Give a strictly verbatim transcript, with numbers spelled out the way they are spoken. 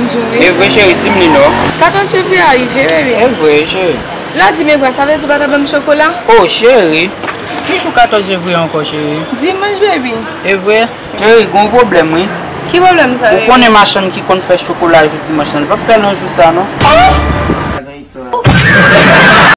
E vre, cheri, di m li non. Katòz fevriye a rive, baby. E vre, cheri. Lè w di m e vre, sa vle di w pa ta ban m chokola? Oh, cheri. Ki jou katòz fevriye ankò, cheri? Dimanch, baby. E vre? Cheri, gon pwoblèm, wi. Ki pwoblèm sa, Ou baby? Konnen machann ki konn fè chokola jou dimanch lan, li p ap fè l nan jou sa, non.